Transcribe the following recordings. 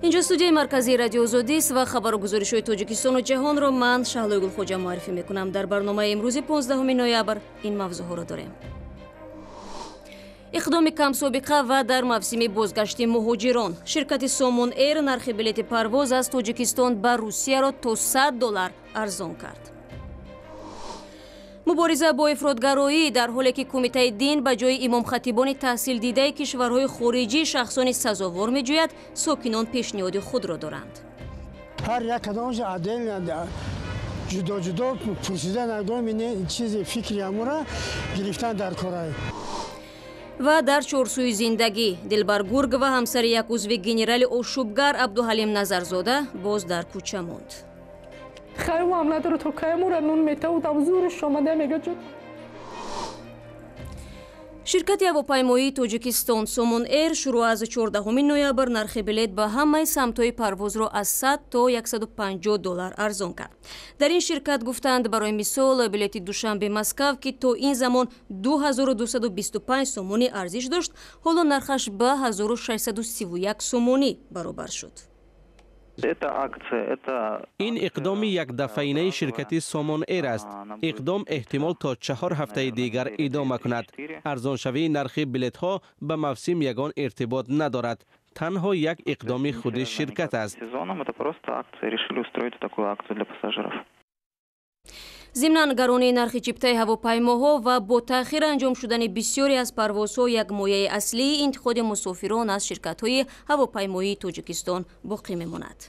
Инҷо студияи марказии Радио Озодист ва хабару гузоришҳои Тоҷикистону ҷаҳонро ман, Шаҳлои Гулхоҷа, муаррифӣ мекунам. Дар барномаи имрӯзи 15 ноябр ин мавзӯъҳоро дорем. Иқдоми камсобиқа ва дар мавсими бозгашти муҳоҷирон. Ширкати Сомон Эйр нархи билети парвоз аз Тоҷикистон ба Русияро то 100 доллар арзон кард. Мубориза бо ифротгароӣ, дар ҳоле ки Кумитаи дин ба ҷои имомхатибони таҳсилдидаи кишварҳои хориҷӣ шахсони сазовор меҷӯяд, сокинон пешниҳоди худро доранд. Ҳар як кадомша отдельно, ҷудо ҷудо пурсида нагоми, чизи фикри амура гирифтан дар корай. Ва дар чорсӯи зиндагӣ: Дилбар Гургова, ҳамсари як узви генерали ошӯбгар Абдуҳалим Назарзода, боз дар кӯча монд. Хайвам надору, то каймура нун метавудам, зурш омада мега ҷуд. Ширкати ҳавопаймоии Тоҷикистон Сомон Эйр шурӯъ аз 14 ноябр нархи билет ба ҳамаи самтҳои парвозро аз 100 то 150 доллар арзон кард. Дар ин ширкат гуфтанд, барои мисол, билети Душанбе Москав, ки то ин замон 2225 сомонӣ арзиш дошт, ҳоло нархаш ба 1631 сомонӣ баробар шуд. Ин иқдоми якдафъаинаи ширкати Сомон Эйр аст. Иқдом эҳтимол то 4 ҳафтаи дигар идома кунад. Арзоншавии нархи билетҳо ба мавсим ягон иртибот надорад, танҳо як иқдоми худи ширкат аст. Зимнан, гаронии нархи чиптаи ҳавопаймоҳо ва бо таъхир анҷом шудани бисёре аз парвозҳо як мояи аслии интиқоди мусофирон аз ширкатҳои ҳавопаймоии Тоҷикистон боқӣ мемонад.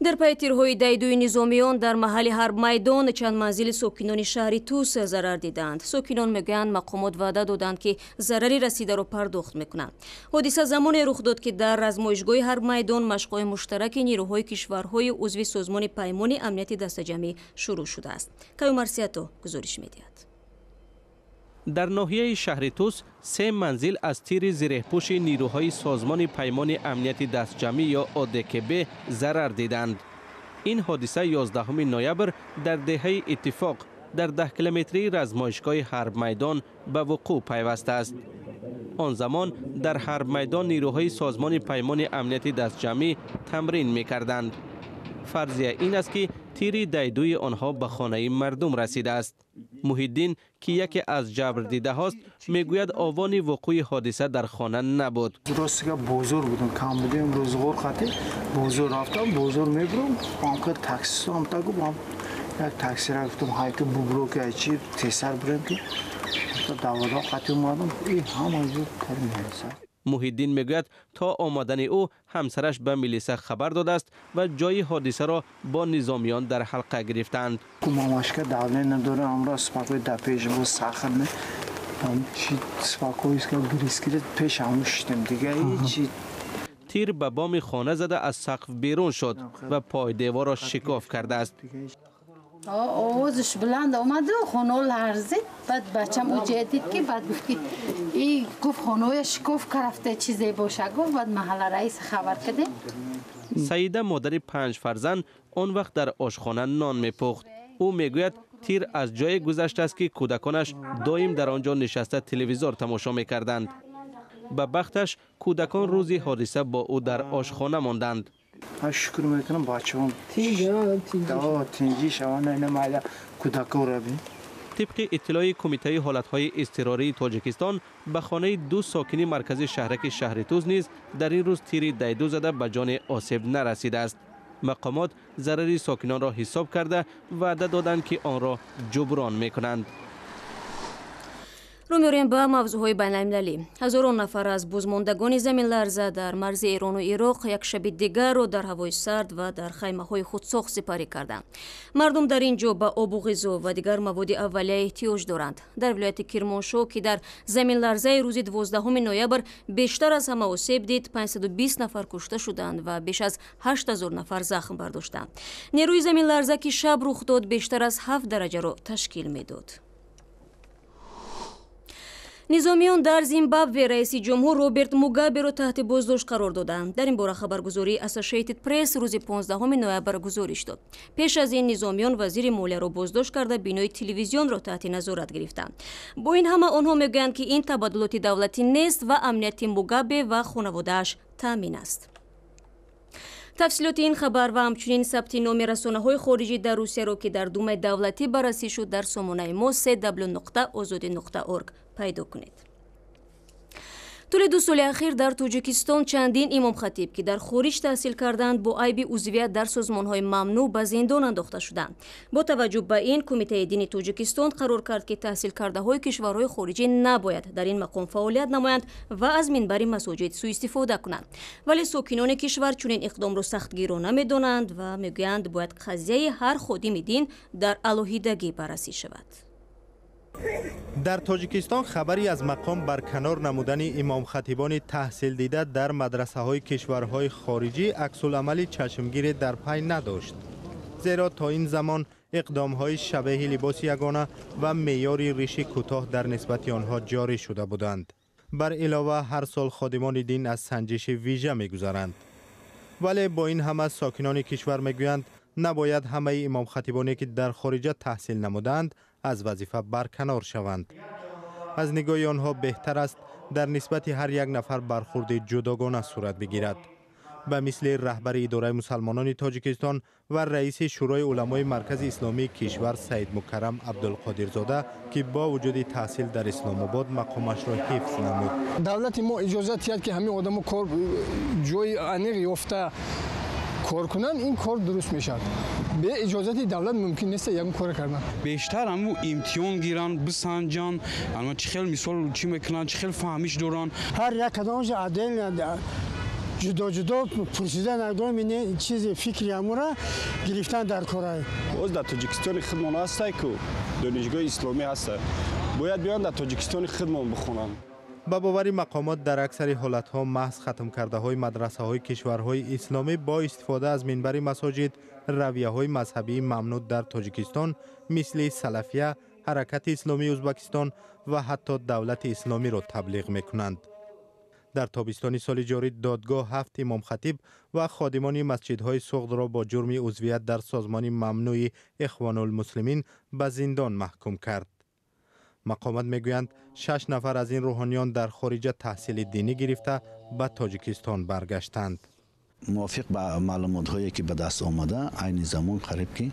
Дар пайи тирҳои дайдуи низомиён дар маҳалли Ҳарбмайдон чанд манзили сокинони шаҳри Тус зарар диданд. Сокинон мегӯянд, мақомот ваъда доданд, ки зарари расидаро пардохт мекунанд. Ҳодиса замоне рух дод, ки дар размоишгоҳи Ҳарбмайдон машқҳои муштараки нерӯҳои кишварҳои узви Созмони Паймони Амнияти Дастаҷамъӣ шурӯъ шудааст. Каюмарсиято гузориш медиҳад. Дар ноҳияи шаҳри Тус се манзил аз тири зиреҳпӯши нирӯҳои Созмони Паймони Амнияти Дастҷамъӣ ё ОДКБ зарар диданд. Ин ҳодиса 11 ноябр дар деҳаи Иттифоқ, дар 10 километрии размоишгоҳи Ҳарбмайдон ба вуқӯъ пайвастааст. Он замон дар Ҳарбмайдон нирӯҳои Созмони Паймони Амнияти Дастҷамъӣ тамрин мекарданд. Фарзия ин аст, ки тири дайдуи онҳо ба хонаи мардум расидааст. Муҳиддин, ки яке аз ҷабрдидаҳост, мегӯяд, овони вуқӯи ҳодиса дар хона набуд. Ростига, бозор будам, камбудем рӯзғор хати бозор рафтам, бозор мебурам, ҳамка таксисто ҳамта гум, як таксира гуфтам, ҳайки бубро, ки айчи тезтар бурем, ки давода хати омадам, и ҳама ҷо кар меҳса. Муҳиддин мегӯяд, то омадани ӯ ҳамсараш ба милиса хабар додааст ва ҷои ҳодисаро бо низомиён дар ҳалқа гирифтаанд. Мамашка давление надора, амра спокой да пеш бо сахарне чи спокойска гирис пеш ҳаму шидем, дига ҳечи. Тир ба боми хона зада, аз сақф берун шуд ва пойдеворро шикоф кардааст. Овозаш баланд омаду хонао ларзид. Баъд бачам уҷа дид, ки баъд гуфт, ки и гуфт, хонаоя шикоф карафта, чизе боша, гуфт. Баъд маҳалла раиса хабар кардем. Саида, модари панҷ фарзанд, он вақт дар ошхона нон мепухт. Ӯ мегӯяд, тир аз ҷое гузаштааст, ки кӯдаконаш доим дар он ҷо нишаста телевизор тамошо мекарданд. Ба бахташ, кӯдакон рӯзи ҳодиса бо ӯ дар ошхона монданд. Ман шукр мекунам, бачаҳом тинҷӣ шаванд, ина майла кӯдакоро бин. Тибқи иттилои Кумитаи ҳолатҳои изтирории Тоҷикистон, ба хонаи ду сокини маркази шаҳраки шаҳри Туз низ дар ин рӯз тири дайду зада, ба ҷоне осеб нарасидааст. Мақомот зарари сокинонро ҳисоб карда, ваъда доданд, ки онро ҷуброн мекунанд. Рӯ меорем ба мавзӯъҳои байналмилалӣ. Ҳазорон нафар аз бозмондагони заминларза дар марзи Эрону Ироқ як шаби дигарро дар ҳавои сард ва дар хаймаҳои худсохт сипарӣ карданд. Мардум дар ин ҷо ба обу ғизо ва дигар маводи аввалия эҳтиёҷ доранд. Дар вилояти Кирмоншоҳ, ки дар заминларзаи рӯзи 12 ноябр бештар аз ҳама осеб дид, 520 нафар кушта шуданд ва беш аз 8000 нафар захм бардоштанд. Нерӯи заминларза, ки шаб рух дод, бештар аз 7 дараҷаро ташкил медод. Низомиён дар Зимбабве раиси ҷумҳур Роберт Мугаберо таҳти боздошт қарор доданд. Дар ин бора хабаргузории Associated Press рӯзи 15 ноябр гузориш дод. Пеш аз ин низомиён вазири молияро боздошт карда, бинои телевизионро таҳти назорат гирифтанд. Бо ин ҳама онҳо мегӯянд, ки ин табаддулоти давлатӣ нест ва амнияти Мугабе ва хонаводааш таъмин аст. Тафсилоти ин хабар ва ҳамчунин сабти номи расонаҳои хориҷӣ дар Русияро, ки дар Думаи давлатӣ баррасӣ шуд, дар сомонаи мо cw.ozodi.org пайдо кунед. Тӯли 2 соли ахир дар Тоҷикистон чандин имомхатиб, ки дар хориҷ таҳсил карданд, бо айби узвият дар созмонҳои мамнӯъ ба зиндон андохта шуданд. Бо таваҷҷӯҳ ба ин, Кумитаи дини Тоҷикистон қарор кард, ки таҳсилкардаҳои кишварҳои хориҷӣ набояд дар ин мақом фаъолият намоянд ва аз минбари масоҷид сӯистифода кунанд. Вале сокинони кишвар чунин иқдомро сахтгирона медонанд ва мегӯянд, бояд қазияи ҳар ходими дин дар алоҳидагӣ баррасӣ шавад. Дар Тоҷикистон хабаре аз мақом барканор намудани имомхатибони таҳсилдида дар мадрасаҳои кишварҳои хориҷӣ аксуламали чашмгире дар пай надошт, зеро то ин замон иқдомҳои шабеҳи либоси ягона ва меъёри риши кӯтоҳ дар нисбати онҳо ҷорӣ шуда буданд. Бар илова ҳар сол ходимони дин аз санҷиши вижа мегузаранд. Вале бо ин ҳама сокинони кишвар мегӯянд, набояд ҳамаи имомхатибоне ки дар хориҷа таҳсил намуданд аз вазифа барканор шаванд. Аз нигоҳи онҳо беҳтар аст дар нисбати ҳар як нафар бархурди ҷудогона сурат бигирад. Ба мисли раҳбари идораи мусалмонони Тоҷикистон ва раиси Шӯрои уламои Маркази исломии кишвар Саид Мукаррам Абдулқодирзода, ки бо вуҷуди таҳсил дар Исломобод мақомашро ҳифз намуд. Давлати мо иҷозат диҳад, ки ҳамин одамо кор ҷои аниқ ёфта кор кунанд, ин кор дуруст мешавад. Бе иҷозати давлат мумкин нест ягон кор кардан. Бештар ҳаму имтиҳон гиранд, бисанҷанд, чӣ хел мисол чӣ мекунанд, чӣ хел фаҳмиш доранд. Ҳар як кадомаш отдельно ҷудо-ҷудо пурсида нагоҳ чизи фикри ҳамура гирифтан дар корай. Боз дар Тоҷикистони худмон ҳастай ку донишгоҳи исломӣ ҳаста, бояд биёнд дар Тоҷикистони худмон бихонанд. Ба бовари мақомот дар аксари ҳолатҳо маҳз хатмкардаҳои мадрасаҳои кишварҳои исломӣ бо истифода аз минбари масоҷид равияҳои мазҳабии мамнӯъ дар Тоҷикистон мисли салафия, ҳаракати исломии Ӯзбекистон ва ҳатто давлати исломиро таблиғ мекунанд. Дар тобистони соли ҷорӣ додгоҳ 7 имомхатиб ва ходимони масҷидҳои Суғдро бо ҷурми узвият дар созмони мамнӯи Ихвонулмуслимин ба зиндон маҳкум кард. Мақомот мегӯянд, 6 нафар аз ин рӯҳониён дар хориҷа таҳсили динӣ гирифта ба Тоҷикистон баргаштанд. Мувофиқ ба маълумотҳое ки ба даст омада, айни замон қариб ки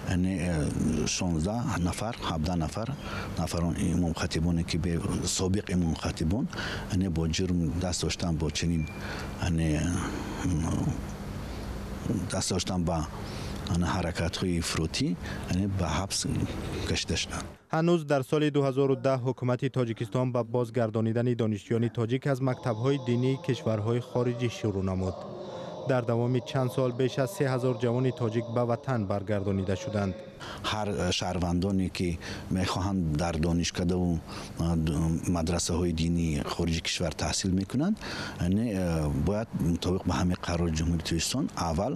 16 нафар, 17 нафар нафарон имомхатибоне ки собиқ имомхатибон бо ҷурм даст доштан бо чунин даст доштан ба ҳаракатҳои ифротӣ ба ҳабс кашида шуданд. Ҳанӯз дар соли 2010 ҳукумати Тоҷикистон ба бозгардонидани донишҷӯёни тоҷик аз мактабҳои динии кишварҳои хориҷӣ шурӯъ намуд. Дар давоми чанд сол беш аз 3000 ҷавони тоҷик ба ватан баргардонида шуданд. Ҳар шаҳрвандоне ки мехоҳанд дар донишкадаву мадрасаҳои динии хориҷи кишвар таҳсил мекунанд, бояд мутобиқ ба ҳамин қарори Ҷумҳурии Тоҷикистон аввал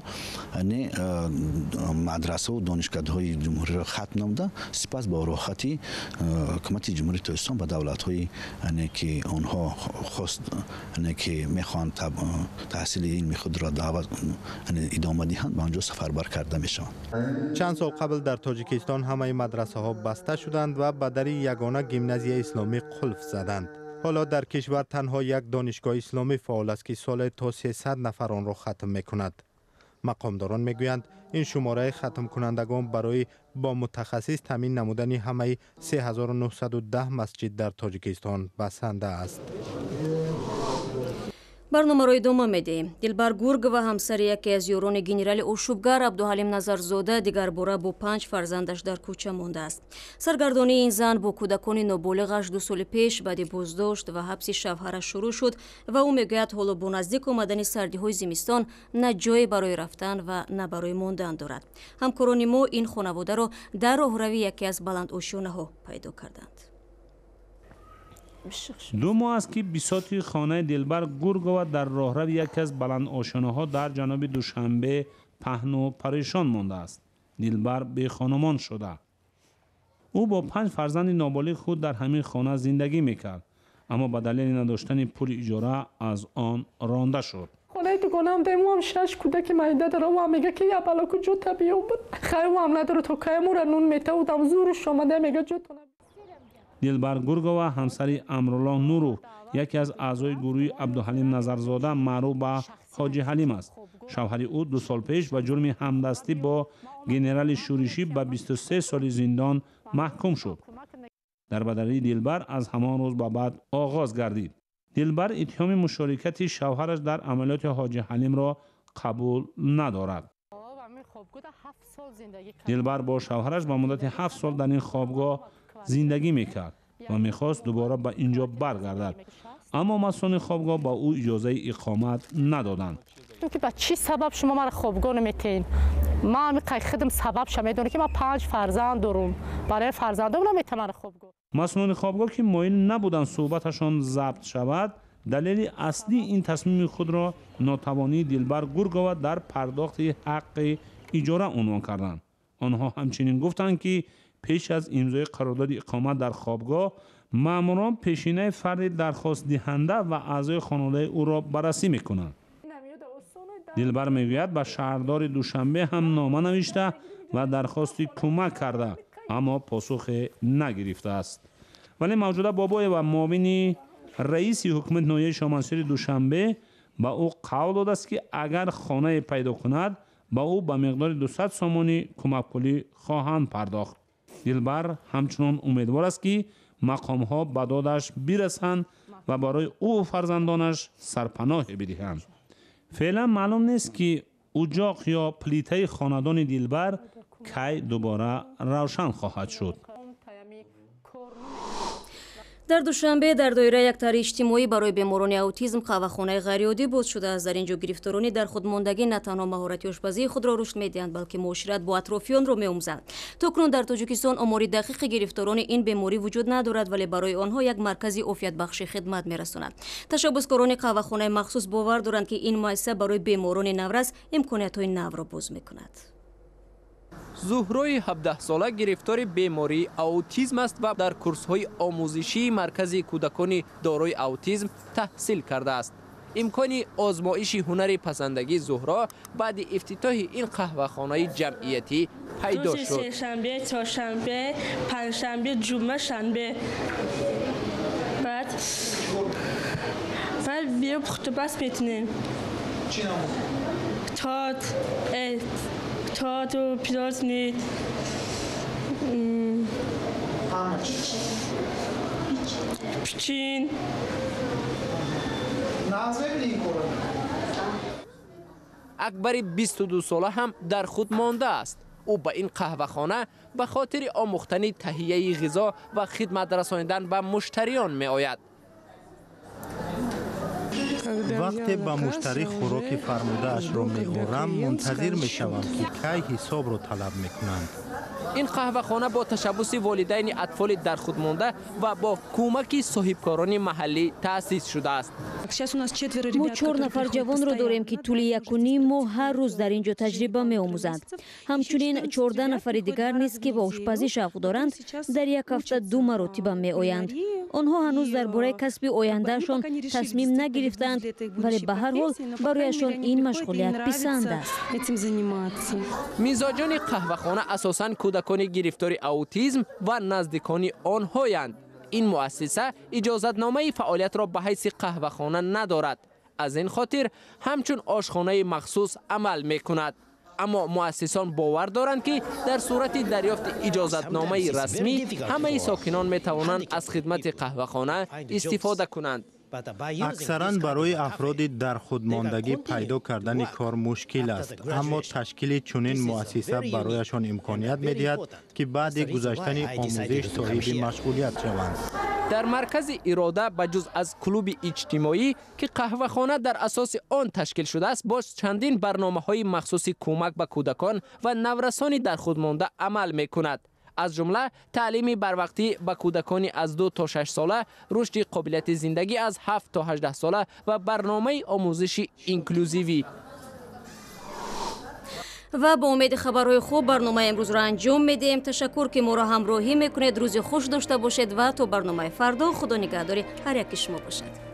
мадрасаву донишкадаҳои ҷумҳуриро хатм намуда, сипас бо роҳхати ҳукумати Ҷумҳурии Тоҷикистон ба давлатҳое ки онҳо хост ки мехоҳанд таҳсили илми худро даъват идома диҳанд, ба онҷо сафарбар карда мешаванд. Чанд сол қабл дар Тоҷикистон ҳамаи мадрасаҳо баста шуданд ва ба дари ягона гимназияи исломӣ қулф заданд. Ҳоло дар кишвар танҳо як донишгоҳи исломӣ фаъол аст, ки соле то 300 нафар онро хатм мекунад. Мақомдорон мегӯянд, ин шумораи хатмкунандагон барои бо мутахассис таъмин намудани ҳамаи 3910 масҷид дар Тоҷикистон басанда аст. Барномаро идома медиҳем. Дилбар Гургова, ҳамсари яке аз ёрони генерали ошӯбгар Абдуҳалим Назарзода, дигарбора бо 5 фарзандаш дар кӯча мондааст. Саргардонии ин зан бо кӯдакони ноболиғаш 2 соли пеш баъди боздошт ва ҳабси шавҳараш шурӯъ шуд ва ӯ мегӯяд, ҳоло бо наздик омадани сардиҳои зимистон на ҷое барои рафтан ва на барои мондан дорад. Ҳамкорони мо ин хонаводаро дар роҳрави яке аз баландошёнаҳо пайдо карданд. 2 моҳ аст ки бисоти хонаи Дилбар Гургова дар роҳрави яке аз баландошёнаҳо дар ҷануби Душанбе паҳну парешон мондааст. Дилбар бехонумон шуда. Ӯ бо 5 фарзанди ноболиғ худ дар ҳамин хона зиндагӣ мекард. Аммо ба далели надоштани пули иҷора аз он ронда шуд. Хонаи дугонаам даем, ӯ ҳам шаш кӯдаки майда дора, ӯ ҳам мега ки я бало ку ҷота биёбад. Хай ӯ ҳам надора, то кай амура нун метавудам, зуруш омада мега ҷотона. Дилбар Гургова ҳамсари Амрулло Нуров, яке аз аъзои гурӯҳи Абдуҳалим Назарзода маъруф ба Ҳоҷи Ҳалим аст. Шавҳари ӯ 2 сол пеш ба ҷурми ҳамдастӣ бо генерали шӯришӣ ба 23 соли зиндон маҳкум шуд. Дарбадарии Дилбар аз ҳамон рӯз ба баъд оғоз гардид. Дилбар иттиҳоми мушорикати шавҳараш дар амалиёти Ҳоҷи Ҳалимро қабул надорад. Дилбар бо шавҳараш ба муддати 7 сол дар ин хобгоҳ зиндагӣ мекард ва мехост дубора ба ин ҷо баргардад. Аммо масъулони хобгоҳ ба ӯ иҷозаи иқомат надоданд. Ки ба чӣ сабаб шумо маро хобгоҳ наметаҳед? Ман ҳамин худам сабабша медонам ки ман 5 фарзанд дорам. Барои фарзандам наметаҳам маро хобгоҳ. Масъулони хобгоҳ ки моил набуданд суҳбаташон забт шавад, далели аслии ин тасмими худро нотавонии Дилбар Гургова дар пардохти ҳаққи иҷора унвон карданд. Онҳо ҳамчунин гуфтанд ки пеш аз имзои қарордоди иқомат дар хобгоҳ маъмурон пешинаи фарди дархостдиҳанда ва аъзои хонаводаи ӯро баррасӣ мекунанд. Дилбар мегӯяд ба шаҳрдори Душанбе ҳам нома навишта ва дархости кӯмак карда, аммо посухе нагирифтааст. Вале Мавҷуда Бобоева, муовини раиси ҳукумати ноҳияи Шомансури Душанбе, ба ӯ қавл додааст ки агар хонае пайдо кунад, ба ӯ ба миқдори 200 сомонӣ кӯмакпулӣ хоҳанд пардохт. Дилбар ҳамчунон умедвор аст ки мақомҳо ба додаш бирасанд ва барои ӯ фарзандонаш сарпаноҳе бидиҳанд. Феълан маълум нест ки уҷоқ ё плитаи хонадони Дилбар кай дубора равшан хоҳад шуд. Дар Душанбе дар доираи як тарҳи иҷтимоӣ барои беморони аутизм қаҳвахонаи ғайриоддӣ боз шудааст. Дар ин ҷо гирифторони дар худмондагӣ на танҳо маҳорати ошпазии худро рушд медиҳанд, балки муошират бо атрофиёнро меомӯзанд. То кунун дар Тоҷикистон омори дақиқи гирифторони ин беморӣ вуҷуд надорад, вале барои онҳо як маркази офиятбахшӣ хидмат мерасонад. Ташаббускорони қаҳвахонаи махсус бовар доранд, ки ин муассиса барои беморони наврас имкониятҳои навро боз мекунад. Зуҳрои 17-сола гирифтори бемории аутизм аст ва дар курсҳои омӯзишии маркази кӯдакони дорои аутизм таҳсил кардааст. Имкони озмоиши ҳунари пазандагии Зуҳро баъди ифтитоҳи ин қаҳвахонаи ҷамъиятӣ пайдо шуд. Сешанбе, чоршанбе, панҷшанбе, ҷумъа, шанбе. Баъд биё пухтупаз метунем. Торт, торту пирожни, печин. Акбари 22-сола ҳам дар худ мондааст. Ӯ ба ин қаҳвахона ба хотири омӯхтани таҳияи ғизо ва хидмат расонидан ба муштариён меояд. Вақте ба муштарӣ хӯроки фармудаашро меорам, мунтазир мешавам, ки кай ҳисобро талаб мекунанд. Ин қаҳвахона бо ташаббуси волидайни атфоли дар худ монда ва бо кӯмаки соҳибкорони маҳаллӣ таъсис шудааст. Мо 4 нафар ҷавонро дорем, ки тӯли 1,5 моҳ ҳар рӯз дар ин ҷо таҷриба меомӯзанд. Ҳамчунин 14 нафари дигар низ, ки ба ошпазӣ шавқ доранд, дар як ҳафта 2 маротиба меоянд. Онҳо ҳанӯз дар бораи касби ояндаашон тасмим нагирифтаанд, вале ба ҳар ҳол барояшон ин машғулият писанд аст. Мизоҷони қаҳвахона асосан кӯдакони гирифтори аутизм ва наздикони онҳоянд. Ин муассиса иҷозатномаи фаъолиятро ба ҳайси қаҳвахона надорад. Аз ин хотир ҳамчун ошхонаи махсус амал мекунад. Аммо муассисон бовар доранд, ки дар сурати дарёфти иҷозатномаи расмӣ ҳамаи сокинон метавонанд аз хидмати қаҳвахона истифода кунанд. Аксаран барои афроди дар худмондагӣ пайдо кардани кор мушкил аст, аммо ташкили чунин муассиса барояшон имконият медиҳад, ки баъди гузаштани омӯзиш соҳиби машғулият шаванд. Дар маркази Ирода ба ҷуз аз клуби иҷтимоӣ, ки қаҳвахона дар асоси он ташкил шудааст, боз чандин барномаҳои махсуси кӯмак ба кӯдакон ва наврасони дар худмонда амал мекунад. Аз ҷумла таълими барвақтӣ ба кӯдакони аз 2 то 6 сола, рушди қобилияти зиндагӣ аз 7 то 18 сола ва барномаи омӯзиши инклюзивӣ. Ва бо умеди хабарҳои хуб барномаи имрӯзро анҷом медиҳем. Ташаккур, ки моро ҳамроҳӣ мекунед. Рӯзи хуш дошта бошед ва то барномаи фардо Худо нигаҳдори ҳар яки шумо бошад.